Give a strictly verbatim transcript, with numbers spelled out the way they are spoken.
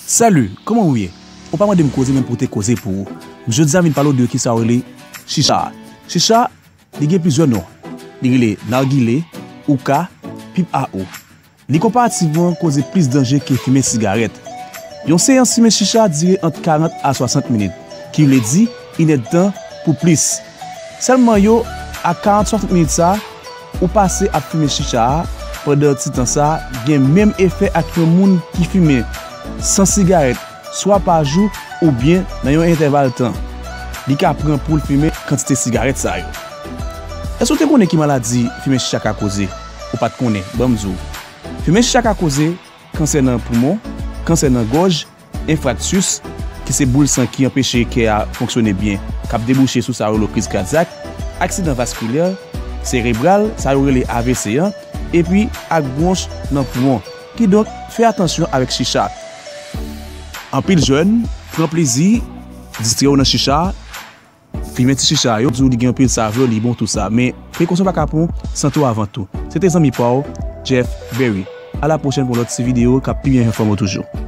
Salut, kòman ou ye? Ou pa mande m koze, men m pote koze pou ou. Jodi a vin pale w de kisa yo rele chicha. Chicha, li gen plizyè non. Li rele nargile, hookah, pipe à eau. Li konparativman koze plis danje ke fimen sigarèt. Yon seyans fimen chicha dire ant karant a swasant minit, ki vle di inèdtan pou plis. Sèlman yo, a karant swasant minit sa, ou pase ap fimen chicha a, pandan ti tan sa gen menm efè ak yon moun ki fimen san sigarèt, swa pa jou oubyen nan yon entèval tan li ka pran pou l fimen kantite sigarèt sa yo. Èske w te konnen ki maladi fimen chicha ka koze? Ou pa t konnen? Ban m di w. Fimen chicha ka koze kansè nan poumon, kansè nan gòj, enfraktis, ki se boul san ki anpeche kè a fonksyone byen, k ap debouche sou sa yo rele kriz kadyak, aksidan vaskilè, serebral, sa yo rele A V C an, epi ak bwonch nan poumon. Kidonk, fè atansyon avèk chicha. Anpil jèn pran plezi distrè yo nan chicha, fimen ti chicha yo, di w li gen anpil savè, li bon, tou sa. Men, prekosyon pa ka pran san tou avan tou. Se te zanmi pa w, Jeff Berry. A la pwochèn pou lòt ti videyo k ap pi byen enfòme w toujou.